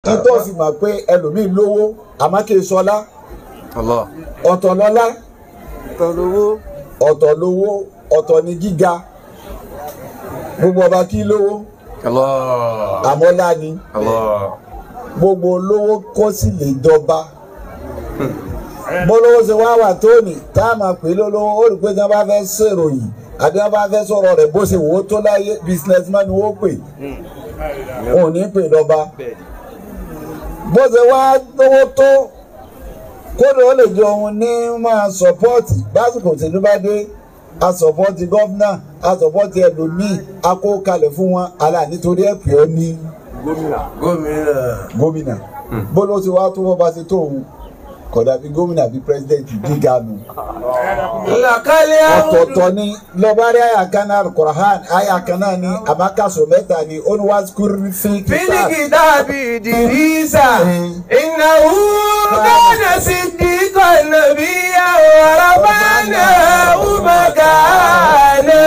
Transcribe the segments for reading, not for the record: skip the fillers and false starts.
Tó fi mọ̀ pé ẹlòmíì lówó àmọ́ kì í sọlá. Ọ̀tọ̀ lọ́lá, ọ̀tọ̀ lówó, ọ̀tọ̀ ni gíga. Gbogbo ọba kí lówó, àmọ́ lá ni. Gbogbo olówó kó sì lè dọba. Bólówó ṣe wá wà tóní tá a máa pè lólówó, ó rí pé tí wọ́n bá fẹ́ ṣèròyìn àbí wọ́n bá fẹ́ sọ̀rọ̀ rẹ̀ bó ṣe wò ó tó láyé, businessman ni wọ́n pè, wọn ò ní pè lọ́ba. Bó ṣe wá lówó tó, kódà ó lè jọ òun ní máa sọpọ́ọ̀tì básìkò tìlú bá dé, a sọpọ́ọ̀tì gọ́fúnà, a sọpọ́ọ̀tì ẹlòmíì, a kó kalẹ̀ fún wọn àlà nítorí ẹ̀pẹ́ ọ ní gómìnà. Bó ló ṣe wá tó wọ́n bá ṣe tó òun kódà bí gómìnà bí pírẹsidẹ́ǹtì gíga nù. Ọ̀tọ̀ọ̀tọ̀ ni lọ́bàárẹ̀ àyà kan náà Al-Qur'an àyà kan náà ni àmàkàsọ̀ mẹ́ta ni ó ní wazkur fi kitabi Idrisa innahu kana siddiqan nabiyyan wa rafa'nahu makanan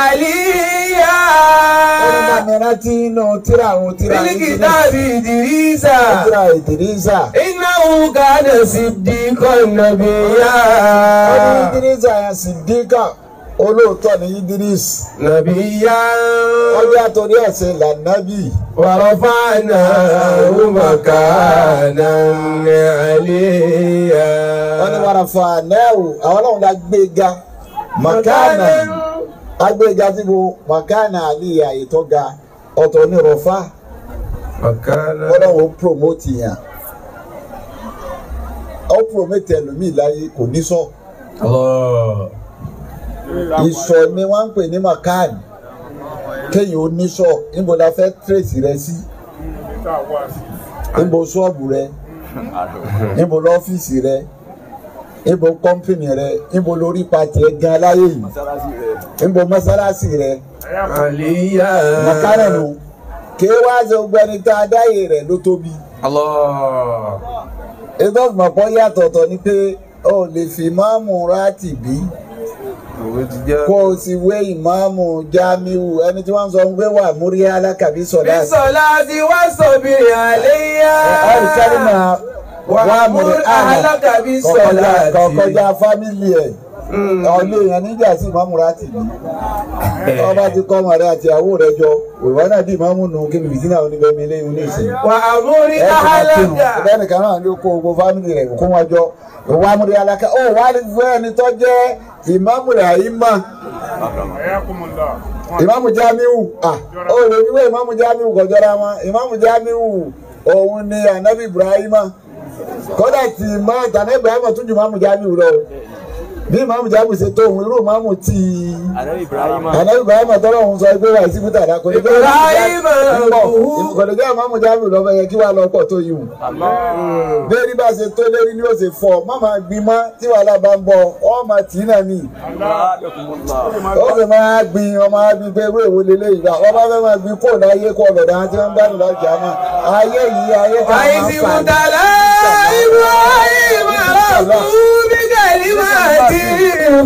aliyya. Ó ní inú tíra àwọn tíra fil kitabi Idrisa. Tíra Idrisa. Innahu kana siddiqan nabiyya. Ó ní Idrisa yẹn siddiqa, olóòótọ́ ni Idris. Nabiyya. Ọjọ́ àtòrí ẹ̀sìn lànàbì. Wa rafa'nahu makanan aliyya. Wọ́n ní wa rafa'nahu, àwọn ọlọ́run la gbé ga makanan, agbéga tí mo makana aliyya ètò ga, ọ̀tọ̀ ní rọ̀fà. Ọlọ́run ó promote yàn, ó promote ẹlòmíì láyé kò ní sọ. Ìsọ ni wọ́n ń pè ní makan, kéèyàn ó ní sọ. Níbo la fẹ́ trace rẹ sí? Níbo ṣọ́ọ̀bù rẹ? Níbo lọ́fíìsì rẹ? Níbo kọ́mpìnì rẹ? Níbo lórí pàtì ẹ gan láyé yìí? Níbo mọ́sálásì rẹ? Makana nù. Kí wá ṣe gbẹni tá a dáyé rẹ ló tóbi. Ètò ìmọ̀pọ̀ yàtọ̀tọ̀ ni pé o lè fi ìmáàmù ráàtì bí kó o sì wé ìmáàmù Jamiu, ẹni tí wọ́n ń sọ pé wà múrí alákàbí sọ̀lá. Bísọ̀lá ti wá sọ̀bìrì àléyá. Ọ̀rì kẹ́rìmà wà múrí alákàbí sọ̀lá. Kọ̀kọ́já fámìlì ẹ̀ ọ̀lẹ́ èèyàn níjà sí ìmáàmù ráàtì bí. Ọba ti kọ́ ọmọ rẹ àti ìyàwó rẹ jọ, òwò náà di ìmáàmù nù kí ni bìtínà oníbẹ̀mí lé ní ìsìn. Wà á múrí alákà. Ẹnìkan náà ló kó gbogbo fámìlì rẹ̀ kó wọn jọ. Wà á múrí alákà. Ó wà á fún ẹni tó jẹ́ ìmáàmù rẹ̀ àyímà. Ìmáàmù Jamiu. Ó lè wíwé ìmáàmù Jamiu kọjọ́ra wọn. Ìmáàmù Jamiu òun ni Ànábì Ibrahima. Kódà tí ìmáàmù Ibrahima tún ju ìmáàmù Jamiu lọ. Bí ìmáàmù Jamiu ṣe tó òun, irú ìmáàmù tí Ànábì Ibrahima tọ́lọ̀ òun sọ pé wà sí mútàdá kò lè jẹ́ ìmáàmù Jamiu lọ́fẹ́ yẹ kí wàá lọ pọ̀ tó yìí wù. Bẹ́ẹ̀ni bá ṣe tó lérí ni ó ṣe fọ́, má máa gbin mọ́ tí wàhálà bá ń bọ̀, ọ́ máa tì í náà nì. Ó sì máa gbin, ọmọ á gbin pé ewé èwo lélẹ́ ìgbà, wọ́n bá fẹ́ máa gbin kó láyé kó ọ̀lọ́dà tí wọ́n ń gbádùn láti àmọ́. Ayé yìí ayé kan máa ń fà ní.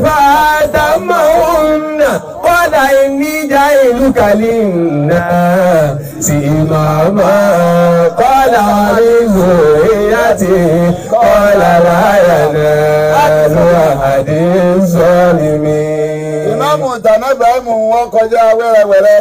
فاتمهن قال إني جاعلك للناس إماما قال ومن ذريتي قال لا ينال عهدي الظالمين. Ìmáàmù tànà Ibrahim wọn kọjá wẹ́rẹ́wẹ́rẹ́.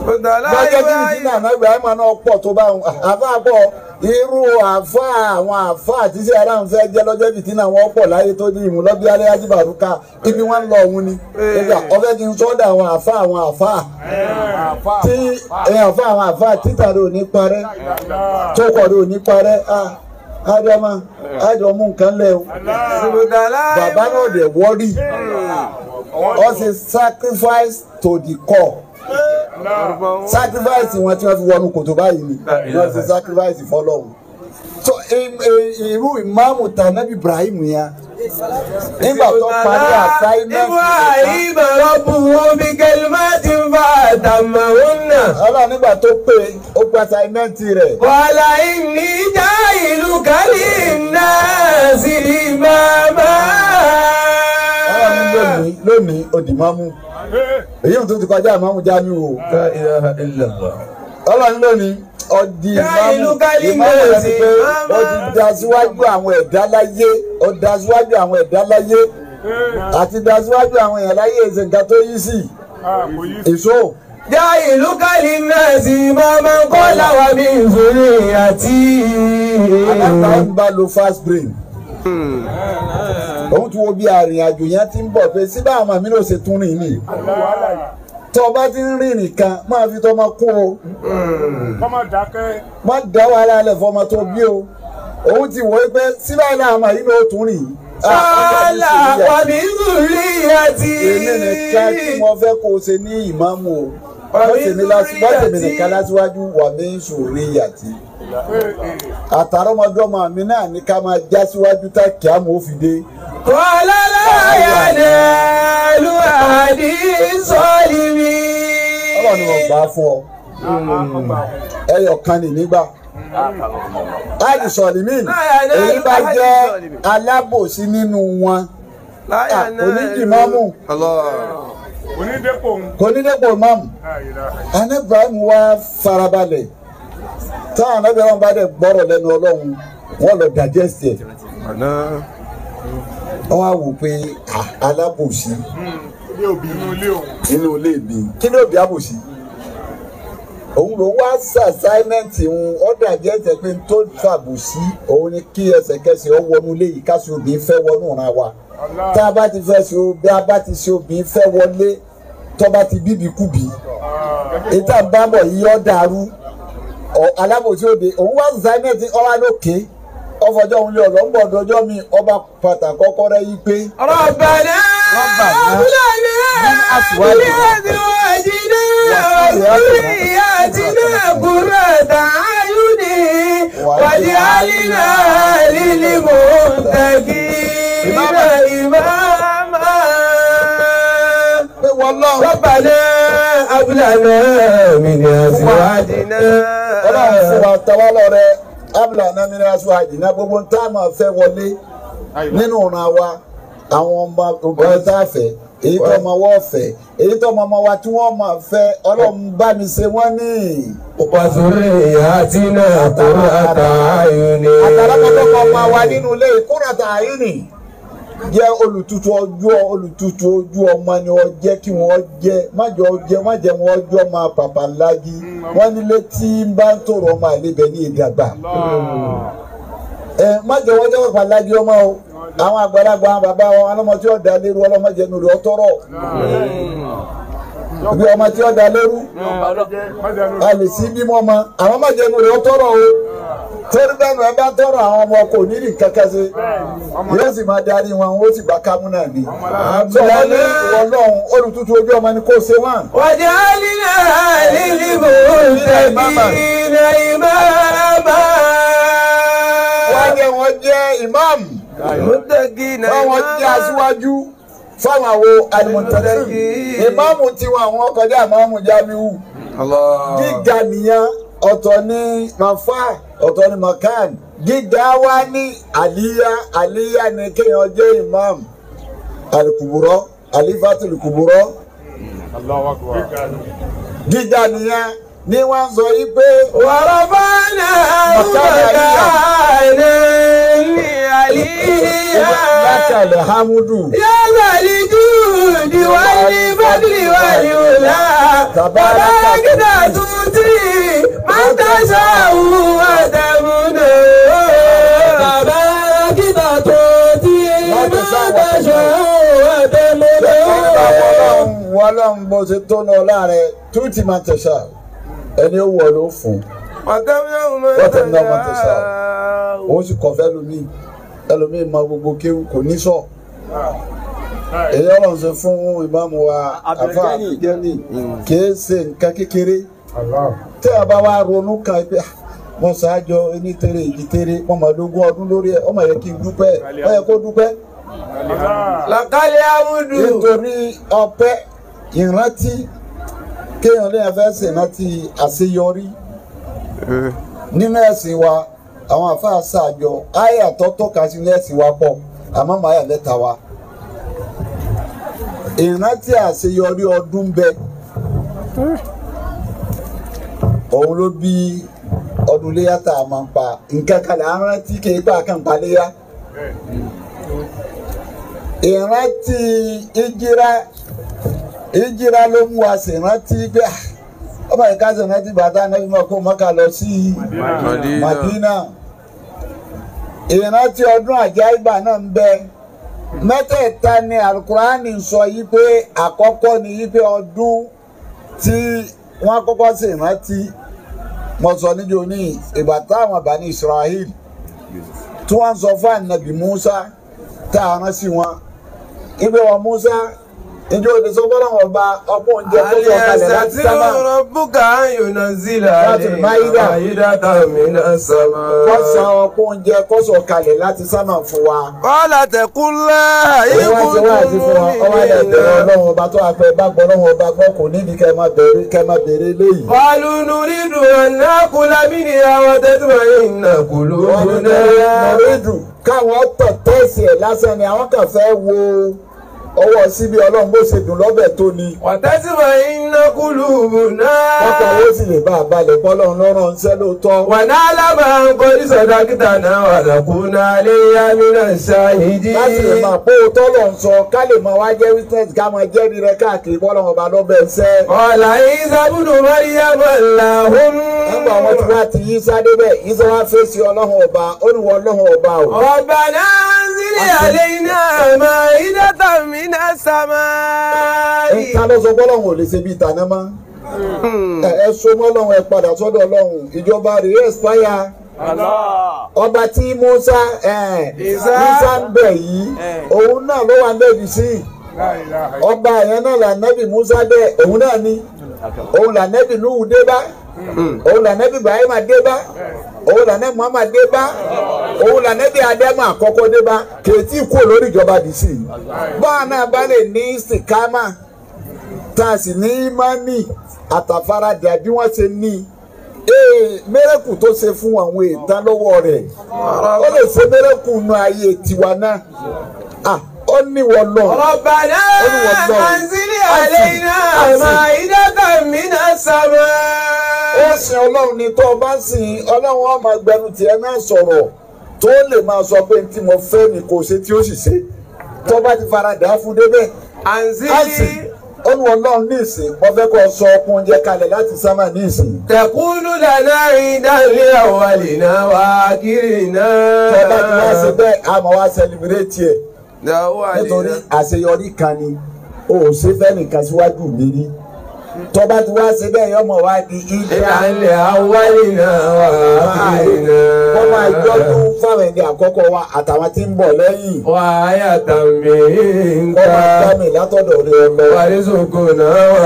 Lọ́jọ́ tí ìdílé àná Ibrahim náà pọ̀ tó bá wọn àfa pọ̀, irú àfa àwọn àfa àti sí ara ń fẹ́ jẹ́ lọ́jọ́ ìdí náà wọ́n pọ̀ láyé tó ní ìmú lọ́bí alẹ́ ajíbàrúkà ibi wọ́n ń lọ òun ni. Nígbà ọ̀fẹ́ kí n sọ́dọ̀ àwọn àfa àwọn àfa tí àfa àwọn àfa títà rẹ̀ ò ní parẹ́, tó kọ̀ rẹ̀ ò ní parẹ́. Ájọmọ́ ájọ mú nǹkan lẹ̀ o. Bàbá náà dẹ̀ wọ́rí. Ó ṣe sacrifice to the core. Sacrifice wọn tí wọ́n fi wọnú kòtò báyìí ni wọ́n ti sacrifice fọ́lọ́run. So irú ìmáàmù tànàbí Ibrahim yẹn nígbà tó parí assignment. Ibrahim rabbuhu bi kalimatin fatammahunna. Ọlọ́run nígbà tó pé ó pé assignment rẹ̀. Qala inni ja'iluka linnasi imama. Ọlọ́run lónìí ó di mámú. Èyí tó ti kọjá ìmáàmù Jamiu o. La ilaha illallah. Ọlọ́run lónìí ọdí ìmáàmù ìmáàmù rẹ̀ ni pé ó ti da síwájú àwọn ẹ̀dá láyé ó da síwájú àwọn ẹ̀dá láyé àti da síwájú àwọn èèyàn láyé èsì nǹkan tó yí sí èso. Ja'iluka linnasi imaman qala wa min zurriyyati. Aláta ń bá lo fast brain. Òun ti wo bí arìnrìn-àjò yẹn ti ń bọ̀ pé síbẹ̀ àwọn àmì ló ṣe tún rìn ní. Tó o bá ti ń rìn nìkan máa fi tọmọ kún o. Má dá wàhálà lẹ̀ fọmọ tó bí o. Òun ti wò ó pé síbẹ̀ náà àmà yìí ló tún rìn. Qala wa min zurriyyati. Èmi nìkan tí mo fẹ́ kó o ṣe ní ìmáàmù o. Bọ́sẹ̀mí nìkan lásìwájú wà mí ń zurriyyati. Àtàrọ́mọdọ́mọ mi náà ní ká máa já síwájú tá kí á mọ̀ ó fi dé. Qala la yanalu ahdi zalimin. Ọlọ́run ni wọ́n gbà á fún ọ. Ẹyọ kan ní nígbà. Áàdì sọ̀lìmín èyí bá jẹ́ alábòsí nínú wọn. Onídìímọ́mù. Kò ní dépò mọ́mù. Àná Ibrahim wá farabalẹ̀. Táwọn anábì wọn bá dẹ̀ gbọ́rọ̀ lẹ́nu Ọlọ́run wọ́n lọ digest ẹ̀. Wọ́n á wò pé alábòsí nínú ilé mi kí ló bí àbòsí? Òun ló wá sàsáímẹ́ǹtì òun ó digest ẹ̀ pé tó fàbòsí òun ni kí ẹsẹ̀kẹsẹ̀ ọ wọnú ilé yìí káṣí obìnrin fẹ́ wọnú ìran wa. Tá a bá ti fẹ́ ṣe bí a bá ti ṣe obìnrin fẹ́ wọlé tó bá ti bíbí kúbi. Ìta ń bá bọ̀ yí ọ́ dàrú. Alábòsí òde òun wá sàsáímẹ́ǹtì ọwá lókè ọfọjọ́ òun lé ọ̀rọ̀ ń bọ̀ dọjọ́ mi ọba pàtàkì kọ́kọ́ rẹ̀ yí pé. Rabbana hab lana min azwajina wa dhurriyyatina qurrata a'yunin waj'alna lil muttaqina imama. Rabbana hab lana min azwajina. Ọlọ́run fún wa tọ́wọ́ lọ́rẹ́ abúlé náà aṣọ àjìnà gbogbo tá a máa fẹ́ wọlé nínú ọ̀ràn wa àwọn ọmọ obìnrin tá a fẹ́ èyí tó ọmọ wọ́n fẹ́ èyí tó ọmọ wa tí wọ́n máa fẹ́ Ọlọ́run bá mi ṣe wọ́n ní. Wa zurriyatina qurrata a'yuni. Àtàlámọ́tọ́kọ ọmọ wa nínú ilé qurrata a'yuni jẹ́ olùtutù ọjọ́ olùtutù ojú ọmọ ni wọ́n jẹ́ kí wọ́n jẹ́ má jẹ́ wọ́n jọ́ máa pàpà lági wọ́n nílé tí ń bá ń tòrò ọmọ àlebẹ̀ ní ìdàgbà. Ẹ má jẹ́ wọ́n jẹ́ pàpà lági ọmọ o àwọn àgbàlagbà àwọn bàbá wọn ọlọ́mọ tí ó da lérú ọlọ́mọ jẹnu rẹ̀ ọtọ́rọ̀ bí ọmọ tí ó da lérú a lè sí bímọ ọmọ àwọn má jẹnu rẹ̀ ọtọ́rọ̀ o torí bẹ́ẹ̀ ẹ bá tọrọ àwọn ọmọ kò ní rí kankan ṣe yóò sì máa darí wọn ó sì gbà kámú náà ni. Sọ̀rọ̀ ní Ọlọ́run olùtútù ojú ọmọ ni kò ṣe wọ́n. Waj'alna lil muttaqina imama. Wọ́n jẹ́ wọ́n jẹ́ ìmáàmù. Wọ́n jẹ́ aṣíwájú fáwọn àwo al-muttaqin. Ìmáàmù tiwọn àwọn kọjá ìmáàmù Jamiu. Gíga nìyẹn ọ̀tọ̀ ní mafa ọ̀tọ̀ ní makan gíga wa ní àlíyá àlíyá ni kéèyàn jẹ́ imam alikuburọ alifatu alikuburọ gíga nìyẹn ni wọ́n sọ yí pé. Warafa'na makanan aliyya. Lakal hamdu. Ya zal judi wal fadli wal ula. Tabarakta tuti man tasha'u wa tamnu. Tabarakta tuti man tasha'u wa tamnu. Wọ́n lọ́n bó ṣe tó lọ láàrẹ̀ tuti man tasha'u. Ẹni ó wọ̀ ló fún wọ́n tẹ̀ ní ọmọ tẹ̀sán ó sì kọ̀fẹ́ lómi ẹlòmíì mọ gbogbo kéwù kò ní sọ èyí ọlọ́run ṣe fún ìmáàmù wa àfa àbíjẹ́ni kìí ṣe nǹkan kékeré tí a bá wá ronú kan pé mo ṣáájọ ẹni tẹ́rẹ̀ èjì tẹ́rẹ̀ mo mọ̀ lógún ọdún lórí ẹ̀ ọmọ yẹ kí n dúpẹ́ ọ yẹ kó dúpẹ́. Làkàlẹ̀ àwùdù. Nítorí ọpẹ́ ìrántí kéèyàn lè fẹ́ ṣèrántí àṣeyọrí nínú ẹ̀sìn wa àwọn àfáà ṣàjọ àyà tó tọ́ka sí ní ẹ̀sìn wa pọ̀ àmọ́ màá yà lẹ́ta wa. Ìrántí àṣeyọrí ọdún bẹ. Òun ló bí ọdún léyà tá a máa ń pa nǹkan kalẹ̀ à ń rántí kì í pa kàn pa léyà. Ìrántí ìjírá ló mú wa sì rántí pé ọba ìka sì rántí bàtà náà fi kó Mọ́kà lọ sí Màdínà. Ìrántí ọdún àjáìgbà náà ń bẹ. Mẹ́tẹ̀ẹ̀ta ni Alukurani sọ yí pé àkọ́kọ́ ni yí pé ọdún tí wọ́n kọ́kọ́ sì rántí. Mo sọ níjó ní ìgbà táwọn Bani Israel tí wọ́n sọ fún Ànábì Musa tá a rán sí wọn. Ibi wọn Musa ìjọ òde sọ fọlọ́ wọn bá ọkọ oúnjẹ tó sọ kalẹ̀ láti sábà. Kọ́sọ̀ ọkọ oúnjẹ kó sọ kalẹ̀ láti sábà fún wa. Kọ́lá tẹ̀kúnlá ikú tó mú mi. Ọwọ́ ẹ̀ bẹ̀rẹ̀ ọlọ́run ọba tó apẹ̀ bá gbọ́ ọlọ́run ọba gbọ́ kò níbi kẹ́ máa béèrè léyìí. Qalu nuridu an nakula minha wa tatma'inna qulubuna. Nuridu káwọn tọ̀ tẹ́sí ẹ̀ lásán ni àwọn kan fẹ́ wo ọwọ́ síbi ọlọ́run bó ṣe dùn lọ́bẹ̀ tó ni. Wàtẹ́síwọ̀ iná kúlùbù náà. Ọkọ̀ owó sì lè bá a balẹ̀ bọ́lọ́run lọ́rùn ń ṣẹ́ lóòótọ́. Wà náà lábàá ń kọ́ ní sọ̀dákítà náà wà lákùnà léyà mìíràn ṣáhídì. Láti lè máa pé òótọ́ lọ̀ ń sọ ká lè máa wá jẹ́ witness ká máa jẹ́rìí rẹ káàkiri bọ́lọ́run ọba lọ́bẹ̀ ń ṣẹ́. Ọ̀là Ìsá bùnú Màríyámà làhùn. Nígbà wọn ti wá ti Ìsá débẹ̀, Ìsá wá fèsì ọlọ́run ọba, ó ní wọ ọlọ́run ọba o. Rabbana anzil alayna ma'idatan minas samai. Ta ló sọ bọ́lọ́run ò lè ṣe bí ìtàná mọ́? Ẹ so mọ́ ọlọ́run, ẹ padà sọ́dọ̀ ọlọ́run, ìjọba rèé expire. Ọba tí Musa Ìsá ń bẹ̀ yìí, òun náà ló wà lẹ́bi sí. Ọba yẹn náà là nẹ́bì Musa bẹ́ẹ̀, òun náà ni. Òun là nẹ́bì Nuhu dé bá. Òun là nẹ́bì Ibrahima dé bá. Òun là nẹ́bì Muhammad dé bá. Òun là nẹ́bì Adama àkọ́kọ́ dé bá. Kèétí kú lórí ìjọba dì sí. Báwa náà bá lè ní sìkámà tá a sì ní ìmánì àtàfaradà bí wọ́n ṣe ní. Mẹ́rẹ́kù tó ṣe fún àwọn èèyàn lọ́wọ́ rẹ̀. Ó lè ṣe mẹ́rẹ́kù nu ayé tiwa náà. Ó ní wọ́n lọ. Rabbana anzil alayna ma'idatan minas samai. Ó sin ọlọ́run ni tó o bá sìn ọlọ́run ó máa gbẹnu tiẹ̀ náà sọ̀rọ̀ tó lè máa sọ pé tí mo fẹ́ ni kò ṣe tí ó sì ṣe tó bá ti fara dà á fún débẹ̀. Anzil ó ní ọlọ́run ní ìsìn mo fẹ́ kó sọ ọkùn oúnjẹ kalẹ̀ láti sámà ní ìsìn. Takunu lana 'indan li awwalina wa akhirina. Tó bá ti wá ṣe bẹ́ẹ̀ a máa wá sẹlẹ̀bírẹ́tì ẹ̀ nítorí àṣeyọrí kan ni o ò ṣe fẹ́ nìkan síwájú mi rí. Tó bá ti wá ṣe bẹ́ẹ̀ yọmọ wá di ìdá ilẹ̀ awwalina wa akhirina. Wọ́n máa jọ́dún fáwọn ẹni àkọ́kọ́ wa àtàwọn tí ń bọ̀ lẹ́yìn. Wa ayatan minka. Wọ́n máa dá mi látọ̀dọ̀ rẹ lọ. Warzuqna wa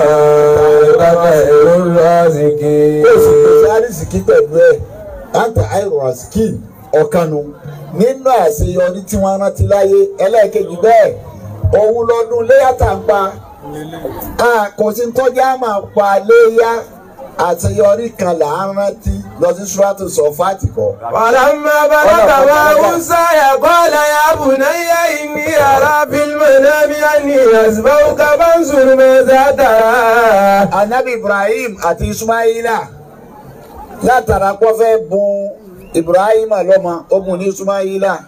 anta khairur raziqin. Ó sì pèsè àrísìkí pẹ̀lú ẹ̀ anta khairur raziqin ọ̀kanu nínú àṣeyọrí tí wọ́n rántí láyé. Ẹlẹ́ẹ̀kejì bẹ́ẹ̀ òun lọ́dún léyà tá ń pa. Kò sí tọ́jà máa pa léyà àṣeyọrí kan là ń rántí lọ sí Suratu Sọfáàtì kọ. Falamma balagha ma'ahu sa'ya qala ya bunayya inni ara fil manami anni asbahuka fanzur madha tara. Anabi Ibrahim àti Ismaila látara kó fẹ́ bùn Ibrahim lọ́mọ ó bùn ní Ismaila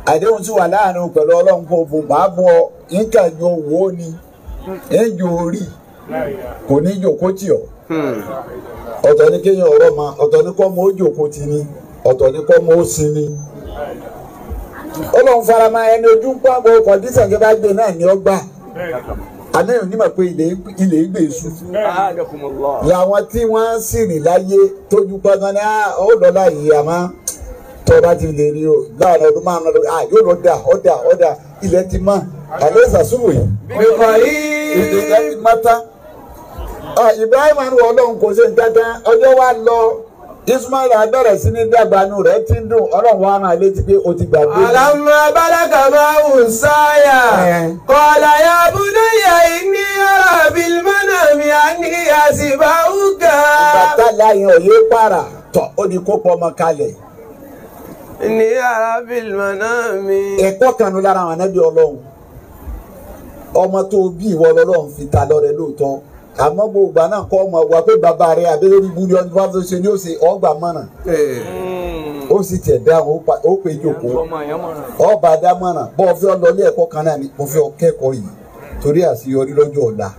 àdéhùn tí wà láàrin pẹ̀lú ọlọ́run kò bùn máa bùn ọ nǹkan yóò wò ó ni ẹ̀yìn orí kò ní jòkó tì ọ́. Ọ̀tọ̀ ní kéèyàn ọ̀rọ̀ ma ọ̀tọ̀ ní kọ́ mọ́ ó jòkó tì ní ọ̀tọ̀ ní kọ́ mọ́ ó sin ní. Ọlọ́run farama ẹni ojú ń pàgọ́ kọ̀dísàn tó bá gbé náà ní ọgbà. Ànáyàn onímọ̀ pé ilẹ̀ ìgbè èṣù. Làwọn tí wọ́n sì rìn láyé tójú pàgán ní ó lọ láyé àmọ́ tó bá ti lè rí o láàrin ọdún márùn-ún lọ yóò lọ dà ọ̀dà ọ̀dà ilẹ̀ ti mọ́ àlẹ́ ìsàsúwò yìí. Ìdè ti mọ́ tán. Ibrahim àrùn ọlọ́run kò ṣe nǹkan kan ọjọ́ wa lọ Ismail abẹ́rẹ́ sí ní dàgbàánu rẹ̀ ti ń dùn ọlọ́run wa rán létí pé o ti gbàgbé. Falamma balagha ma'ahu sa'ya qala ya bunayya inni ara fil manami anni asbahuka. Bàtà láyé òye para tọ̀ ó di kó pọ̀ ọmọ kalẹ̀. Inni ara fil manami. Ẹ̀kọ́ kanu lára àwọn anábì ọlọ́run ọmọ tó bí ìwọ lọ́lọ́run fi ta lọ́rẹ lóòótọ́. Àmọ́ gbogbo àná kọ́ ọmọ wa pé bàbá rẹ̀ abẹ́rẹ́ ibú ni ọdún bá ṣe ni ó ṣe ọgbà mọ̀nà. Ó sì tẹ̀ dáhùn ó pé jókòó. Ọba dá mọ̀nà bọ́ ọ fẹ́ ọ lọ ilé ẹ̀kọ́ kan náà ni mo fẹ́ ọ kẹ́kọ̀ọ́ yìí torí àṣeyọrí lọ́jọ́ ọ̀la.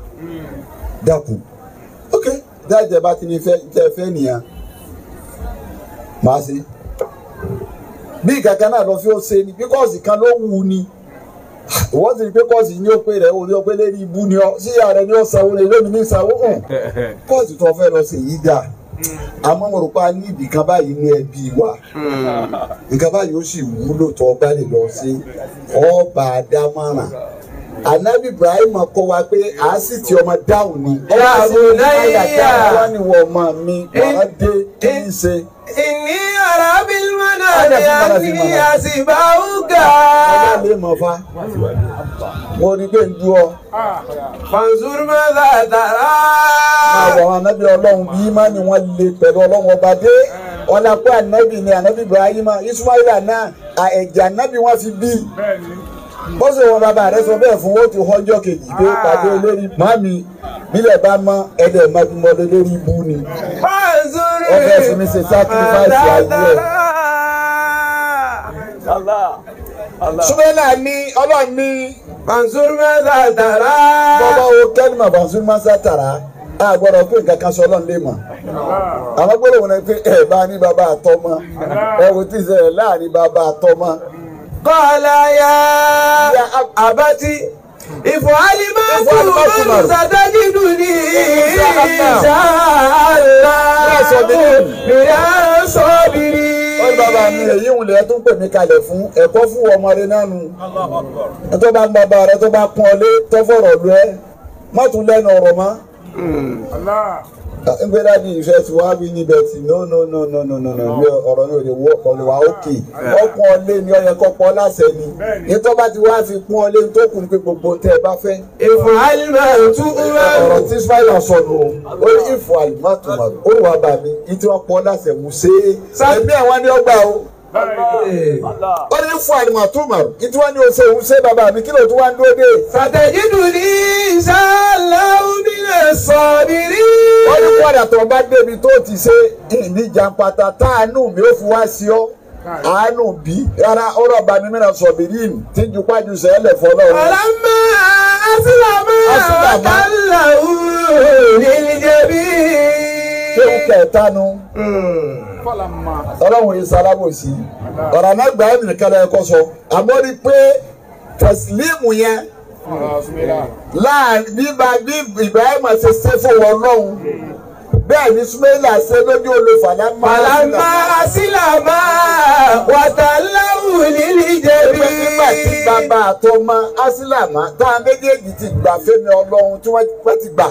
Dákun. Ok, dájẹ́ bá ti ní fẹ́ fẹ́ nìyẹn. Màá ṣe. Bí kankan náà lọ fi ó ṣe ni bí kọ́ọ̀sì kan ló wù ni. Wọ́n ti rí pé kọ́ọ̀sì ní ó pé rẹ̀ ó ní ó pé lérí ibú ni ọ sí ìyá rẹ̀ ní ó sanwó lè lómi ní sanwó hàn. Kọ́ọ̀sì tó fẹ́ lọ sí yìí dà. Àmọ́ mo rò pé a ní ibì kan báyìí ní ẹbí wa. Nǹkan báyìí ó sì wúlò tó ọba lè lọ sí ọba àdámọ́ràn. Ànábì Ibrahim kọ́ wa pé a sì ti ọmọ dáhùn ni. Ọba sì ti ọmọ dáhùn ni wọ́n ọmọ mi wọ́n dé kí n ṣe. Inni ara bil manami anni asibauka. Ọba lè mọ̀ fa. Mo rí pé ń dú ọ. Fanzur madha tara. Àwọn ànábì Ọlọ́run bí má ni wọ́n lè pẹ̀lú Ọlọ́run ọba dé. Ọlá pé ànábì ni ànábì Ibrahim Ismaila náà ẹ̀jẹ̀ ànábì wọ́n fi bí. Bó ṣe wọn bàbá rẹ sọ bẹ́ẹ̀ fún ó ti họjọ́ kejì pé pàdé olórí màmí bílẹ̀ bá mọ́ ẹ̀dẹ̀ mọ́dúnmọ́dé lórí ibú ni. Ọbẹ̀ fi mi ṣe sacrifice ayé ẹ̀. Súnmọ́lá ní Ọlọ́run ní. Fanzur madha tara. Bọ́bá wo kẹ́lìmọ̀ fanzur madha tara. A gbọ́dọ̀ pé nǹkan kan sọ Ọlọ́run lè mọ̀. Àwọn gbọ́dọ̀ wọn pé ẹ bá ní bàbá àtọmọ. Ẹ wò tí ìṣẹ̀lẹ̀ láàrin bàbá àtọmọ. Qala ya abati if'al ma tu'mar satajiduni insha Allah minas sabirin. Ó bàbá mi èyí ń lè tún pè mí kalẹ̀ fún ẹ̀kọ́ fún ọmọ rẹ nánu. Ẹ tó bá ń bàbá rẹ tó bá pọ́n ọ lé tó fọ̀rọ̀ lọ ẹ má tún lẹ́nu ọ̀rọ̀ mọ́. Ngbé dáàdi ìfẹ́ tí wàá bí níbẹ̀ tí no no no no no no no mi ọ̀rọ̀ mi ò lè wọ́ ọ̀pọ̀ lè wá òkè ọkùn ọlé ni ọyẹ kọ́pọ̀ láṣẹ ni ètò bá ti wá fi kún ọlé tó kùn pé gbogbo tẹ́ ẹ bá fẹ́. Ọ̀rọ̀ tí Ismaila sọnù ó ní ìfọ̀ àlùmọ́tòmọ́ ó wà bà mí ní tí wọ́n pọ̀ láṣẹ mú ṣe é ẹ̀mí àwọn ni ọgbà o. Ó ní fún àlùmọ́tòmọ́ ní tí wọ́n ní oṣù òun ṣe bàbá mi kí ló tún wá ń dúró dé. Satajiduni insha Allahu minas sabirin. Ó ní padà tó bá débi tó ti ṣe ìníjàpátá táànù mi ó fi wá sí ọ àánú bí rárá ọ̀rọ̀ bá mi mìíràn sọ̀bìrín tí ń jupájú sẹ́lẹ̀ fọlọ́run. Falamma aslama wa tallahu lil jabin. Ṣé o kẹta nu? Ọlọ́run yìí sálábòsí ọ̀rọ̀ anágbà ẹ̀mí nìkan lọ́yẹ kọ́ sọ àmọ́ rí pé tẹ̀sílímù yẹn láàrin bí Ibrahim ṣe ṣe fún wọn lọ́hùn bẹ́ẹ̀ ni Ismaila ṣe lójú olùfàlà máa Falamma aslama wa tallahu lil jabin. Nígbà tí bàbá àtọmọ asilama tá a méjèèjì ti gbà fẹ́mi Ọlọ́run tí wọ́n ti gbà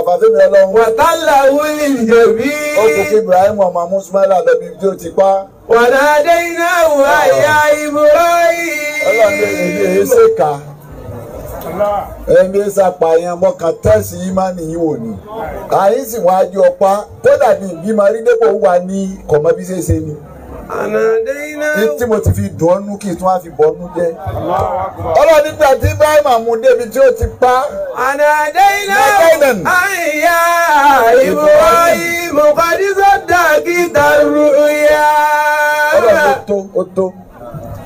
fà fẹ́mi Ọlọ́run. Wa tallahu lil jabin. Ó kò kí Ibrahim ọmọ Ismaila lọ bí tí ó ti pa. Wa nadaynahu ya Ibrahim. Ọlọ́run lè ní èyí ṣèkà. Ẹni ṣàpàyàn mọ́kàn tẹ́sí ìmánì yìí wò ni. Àyín sì wọ́n á jẹ́ ọ̀pá kódà ní ìbímọ rí dépò wà ní kọ̀mọ́bí ṣeéṣe ni. Tí mo ti fi dùn ọ́nú kí n tún wá fi bọ́ ọ́nú jẹ́. Ọlọ́run nígbà tí Ibrahim mú débi tí ó ti pa. Anadaynahu ya Ibrahim qad saddaqta ru'ya. Ọlọ́run ó tó.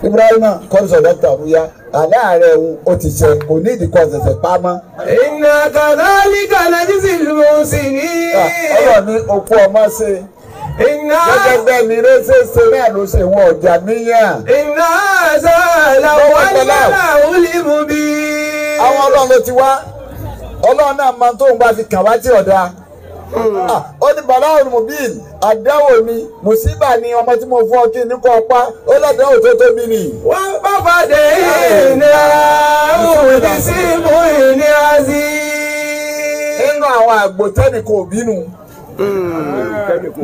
Ibrahim qad saddaqta ru'ya. Àlẹ́ òun ó ti ṣe kò ní ìdíkọ̀ ṣẹ̀ṣẹ̀ pamọ́. Inna kadhalika najzil muhsinin. Ọlọ́run ní okú ọmọ ṣe. Gẹ́gẹ́ bẹ́ẹ̀ ni rẹ́sẹ̀ ṣe náà ló ṣe wọn ọjà níyàn. Inna hadha lawal mubin. Àwọn Ọlọ́run ló ti wá. Ọlọ́run náà máa tóun bá fi kàn wá tí ọ̀dà. Ó ní bàbá olùmọ̀bíìn àdáwò mi mùsíbà ni ọmọ tí mo fún ọ kí ní kọ́ ọpá ó lọ́dọ̀ọ́wò tó tóbi nì. Wọ́n bá fàdé iná òní sí mú ìní àzí. Nínú àwọn àgbò tẹ́nìkan ò bínú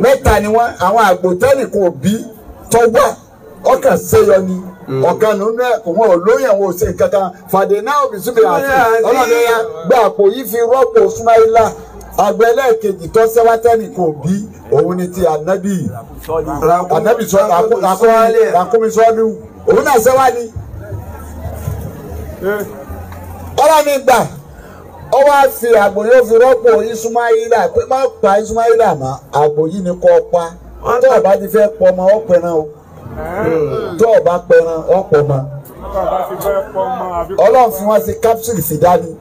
mẹ́ta ni wọ́n àwọn àgbò tẹ́nìkan ò bí tọ́gbà ọkàn ṣéyọ ni ọ̀kan nínú ẹ̀ kò wọ́n ò lóyún àwọn òṣè kankan fàdé náà òbí súnmọ́ àti ọlọ́run ya gba àpò yìí fi rọ́pò Súmáílà. Àgbẹ̀ ẹlẹ́ẹ̀kejì tó sẹ́wátẹ́nì kò bí òun ni ti ànábì ànábì sọ àkómi sọ́ọ́lù òun náà sẹ́wá ni. Ọlọ́run gbà Ó wá fi àgbò yóò fi rọ́pò Ismaila pé má pa Ismaila mọ́ àgbò yìí ni kò pa. Tó o bá ti fẹ́ pọ̀ ọmọ ó pẹran o. Tó o bá pẹran ó pọ̀ ọmọ. Ọlọ́run fi wọ́n sí capsule fìdání.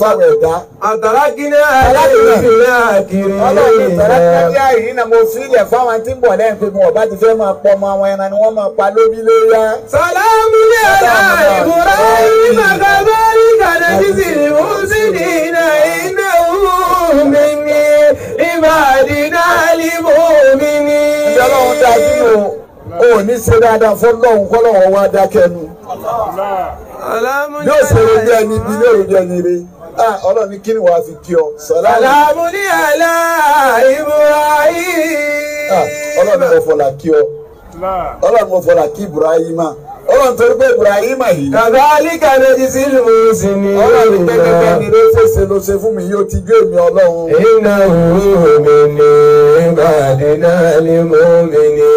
Fáwọn ẹ̀dá. Àtàlákínà àìrìnà kiri. Ọlọ́run tàlákínà àìrìnà mo fi ilẹ̀ fáwọn tí ń bọ̀ lẹ́yìn pé mo bá ti fẹ́ máa pọ̀ ọmọ àwọn ẹran ni wọ́n máa pa lórí léyà. Sàlámù ní àlá Ibrahim kàbárí kàdájísì mùsùlùmí iná omi ní ìbàdínà límọ̀mí ní. Ìjọba òun dá sínú o ò ní ṣe dáadáa fọlọ́hún kọ́lọ́hún wá dákẹ́nu. Yóò ṣe ojú ẹni bí ní ojú ẹni rí. Ọlọ́run ní kí ni wàá fi kí ọ. Sàlámù ní àlá Ibrahim. Ọlọ́run mo fọlá kí ọ. Ọlọ́run mo fọlá kí Ibrahima. Ọlọ́run torí pé Ibrahima yìí. Kàbálíkà méjì sí lùsìn ní. Ọlọ́run pẹ́pẹ́pẹ́ ni ló fèsì ló ṣe fún mi yóò ti gbé mi Ọlọ́run. Iná mi ní ìbàdínà lè mú mi ní.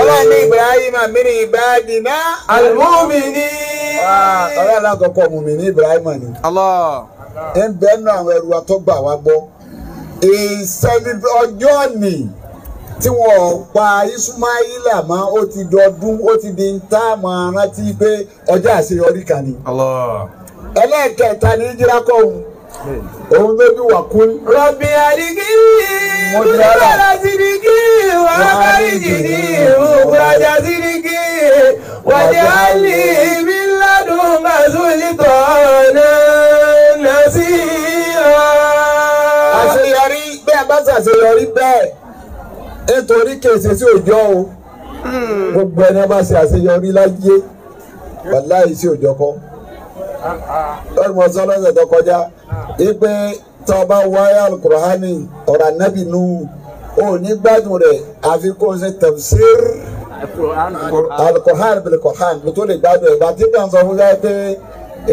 Ọlọ́run ní Ibrahima mi ní ìbàdínà. Àlùmọ́ mi ní. Ọlọ́run alákọ̀ọ́kọ́ mú mi ní Ibrahima ni. Allah. Ń bẹ́ẹ̀ nù àwọn ẹrù wa tó gbà wá gbọ́. Ìsẹ́ni ọjọ́ ni tí wọ́n pa Ismaila mọ́ ó ti dọdún ó ti di ń tá máa rántí pé ọjọ́ àṣeyọrí kan ni. Ẹlẹ́ẹ̀kẹta ní jírákọ̀ òun òun ló bí wà kú. Rọ̀bì àdìgírí mùsùlùmí sídìkì wà káríjì ní ìmúkúrajà sídìkì wàjálì mi ládùn kàzúlítọ̀ náà nàṣírà. Àṣeyọrí bẹ́ẹ̀ bá ṣàṣeyọrí bẹ́ẹ̀ nítorí kèsè sí òjò o gbogbo ẹni bá ṣe àṣeyọrí láyé wàláhì sí òjò kọ́ lọ́dún mọ́ sọ lọ́sẹ̀ tó kọjá ipe tó o bá wáyà alukur'ani ọ̀rọ̀ anábì Nuhu ò ní gbádùn rẹ̀ àfi kó o ṣe tafsir alukur'ani bil kur'an ló tó lè gbádùn ẹ̀ bá tí kàn sọ fún yàrá pé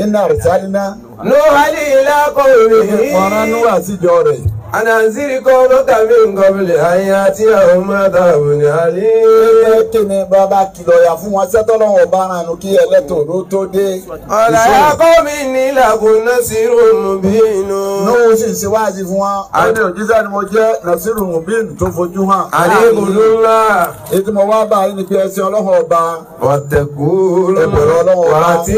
inna arsalna Nuhan ila qawmihi ọ̀ràn Nuhu àtijọ́ rẹ̀. Ananziri qawmaka min qabli an ya'tiyahum adhabun alim. Kí ni bàbá kìlọ̀ yà fún wọn sẹ́tọ́lọ́wọ́ ọba aránú kí ẹlẹ́tò ló tó dé. Qala ya qawmi inni lakum nasirun mubin. Nuhu sì ṣe wáàsí fún wọn. Ó ní òjíṣẹ́ ni mo jẹ́ nasirun mubin tó fojú hàn. Àdébùdúlá. Ètò mo wá bá yín ni pé ẹsẹ̀ ọlọ́run ọba. Wattaqun. Ẹ̀bẹ̀rẹ̀ ọlọ́run ọba. Wàtí.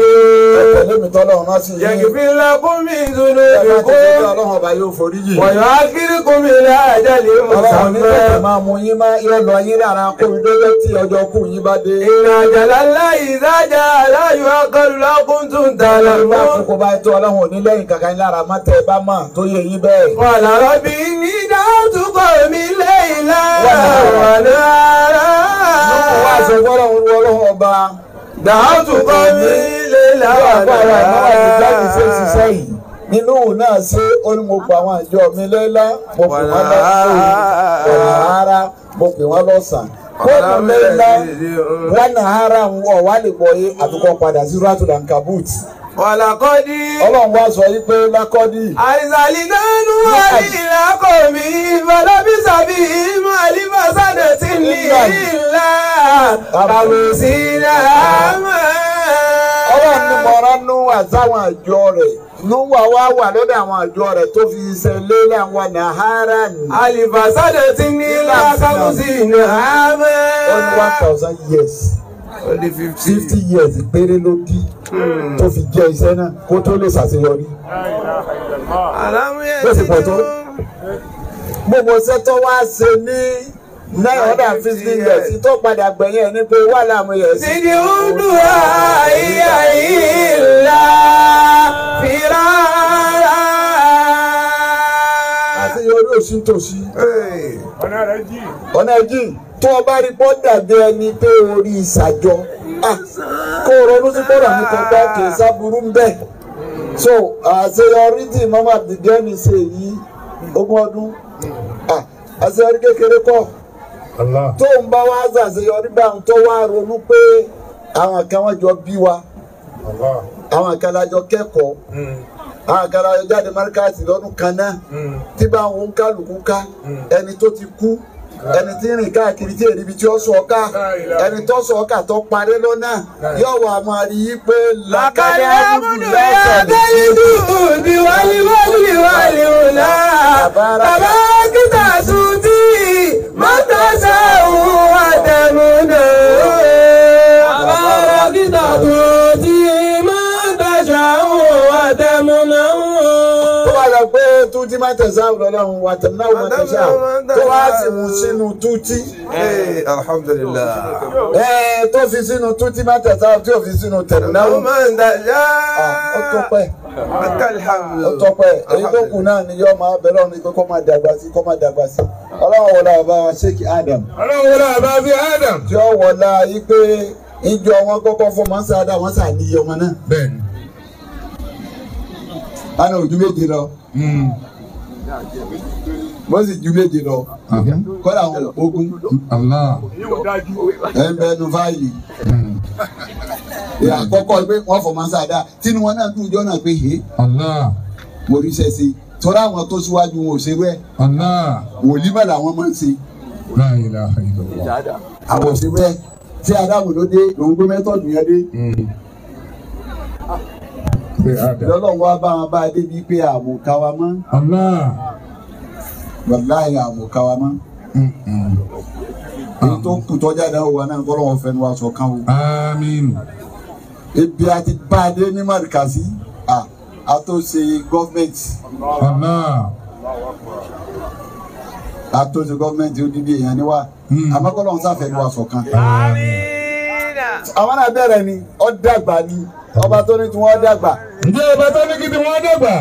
Ẹ̀tẹ̀lé mi tọ́lọ́run náà sì yín. Yaghfir lakum min dhunubikum. Ọlọ́run ọba yóò foríjì. Wa yu'akhkhirukum ila ajalin Ọlọ́run ní musamma. tẹ̀tẹ̀ máa mú yín máa yọ lọ yín lára kó mi dójọ́ tí ọjọ́ kù yín bá dé. Inna ajalallahi idha jaa la yu'akhkharu law kuntum Bá ta'lamun. àkókò bá tó ọlọ́run ò ní lẹ́yìn kankan yín lára má tẹ́ ẹ bá mọ̀ tó yẹ yín bẹ́ẹ̀. Qala rabbi inni da'awtu qawmi laylan wa nahara. Wọ́n wá sọ fọ́lọ́run wọ ọlọ́run ọba. Da'awtu qawmi laylan wa Àgbàrá ìmọ̀wá ti jáde ṣe nahara. ṣiṣẹ́ yìí. Nínú òun náà ṣe ó ní mo pa àwọn àjọ mi lẹ́lá, mo pè wọ́n lọ́sàn-án, mo pè wọ́n lọ́sàn-án. Kóòtù lẹ́lá wọ́n náà ara ń wọ̀ wá lè gbọ́ yé àfikọ́ padà sí Suratul Ankabut. Walaqad Ọlọ́run wá sọ yí pé lákọ́dí. arsalna Nuhan ila qawmihi falabisa fihim alfa sanatin illa khamsina aman. Ọlọ́run ní mo rán Núhà sáwọn àjọ rẹ̀. Núhà wá wà lọ́dọ̀ àwọn àjọ rẹ̀ tó fi iṣẹ́ lélẹ̀ àwọn nàhárà ní. Alfa sanatin illa khamsina Ó ní aman. 1,000 years. Ó di 50. 50 years péré ló dí tó fi jẹ́ iṣẹ́ náà kó tó lè ṣàṣeyọrí. Bó ṣe pọ̀ tó. Gbogbo iṣẹ́ tó wá ṣe ní 950 years tó padà gbẹ̀yìn ẹ̀ ní pé wà láàmú yẹ̀ sí. Sidi uduha iya illa firara. Àṣeyọrí òsì tòsí. Ọ̀nà rẹ̀ jì. Ọ̀nà ẹ̀jì tó o bá rí pọ́ dàbí ẹni pé orí ìsàjọ. Kó o ronú sí bọ́dà mi kan bá kì í sábúrú ń bẹ̀. So àṣeyọrí tí Mama Abdulgani ṣe yìí ogún ọdún. Àṣeyọrí kékeré kọ́. Tó ń bá wá ṣàṣeyọrí bá ń tó wá ronú pé àwọn kan wọ́n jọ bí wa. Àwọn kan la jọ kẹ́kọ̀ọ́. Àwọn kan la jọ jáde márkàsì lọ́dún kan náà. Tí bá ń kálukú ká ẹni tó ti kú Ẹni tí ń rìn káàkiri tí èrìbí tí ó sọ ká ẹni tó sọ ká tó parí lọ́nà yóò wà máa rí i pé làkàdé àbùkù lọ́sẹ̀ ní. Wàlíwàlí wàlíwùlá bàbá kíta sùtì mọ́tàṣà òun àdàmúnà. Bàbá kíta sùtì mọ́tàṣà òun àdàmúnà. Lọ pé tútí máa tẹ̀sán lọ́lọ́run wà tẹ̀mí náà máa tẹ̀sán tó wá sì mú sínú tútí. Alhamdulillah. Tó fi sínú tútí máa tẹ̀sán tí ò fi sínú tẹ̀mí náà. Ó tó pẹ́. Ó tó pẹ́. Èyí tó kù náà ni yóò máa bẹ̀rẹ̀ ọ̀nà kó máa dàgbà sí kó máa dàgbà sí. Ọlọ́run wọlé bàbá wa Sheikh Adam. Ọlọ́run wọlé bàbá fi Adam. Tí ó wọlé yí pé ìjọ wọn kọ́kọ́ fún mọ́sá Adam wọ́n sà níyì ọmọ náà. Bẹ́ẹ̀ni. Ana ojú méje lọ. Bó sì ju méje lọ. Kọ́lá àwọn ogun. Ẹ ń bẹnu fáìlì. Àkọ́kọ́ pé wọ́n fọ̀ máa ń sáadá. Tínú wọn náà dùn jọ́ náà pé hé. Mo rí iṣẹ́ sí. Tọ́lá àwọn tó síwájú wọn ò ṣerú ẹ̀. Wòlímọ̀ làwọn máa ń ṣe. Àwọn òṣèrú ẹ̀. Tí Adámù ló dé, lòun gbé mẹ́tọ̀dù yẹn dé. Lọ́lọ́run wá bá wọn bá débi pé àmùká wa mọ́. Wàláhì àmùká wa mọ́. Èyí tó kù tọ́jà dáwọ́ wa náà kọ́lọ́wọ́ fẹnu wa sọ̀kan o. Àmín. Ibi a ti bá a dé ní Màrìkàsí, a tó ṣe gọ́ọ̀mẹ̀ntì. A tó ṣe gọ́ọ̀mẹ̀ntì odidi èèyàn ni wa. Àmọ́ kọ́lọ́run sáfẹ́nu wa sọ̀kan. Àwọn náà bẹ̀rẹ̀ ni, ó dàgbà ni. Ọba tó ní tí wọ́n dàgbà. Ǹjẹ́ ọba tó ní kí tí wọ́n dàgbà?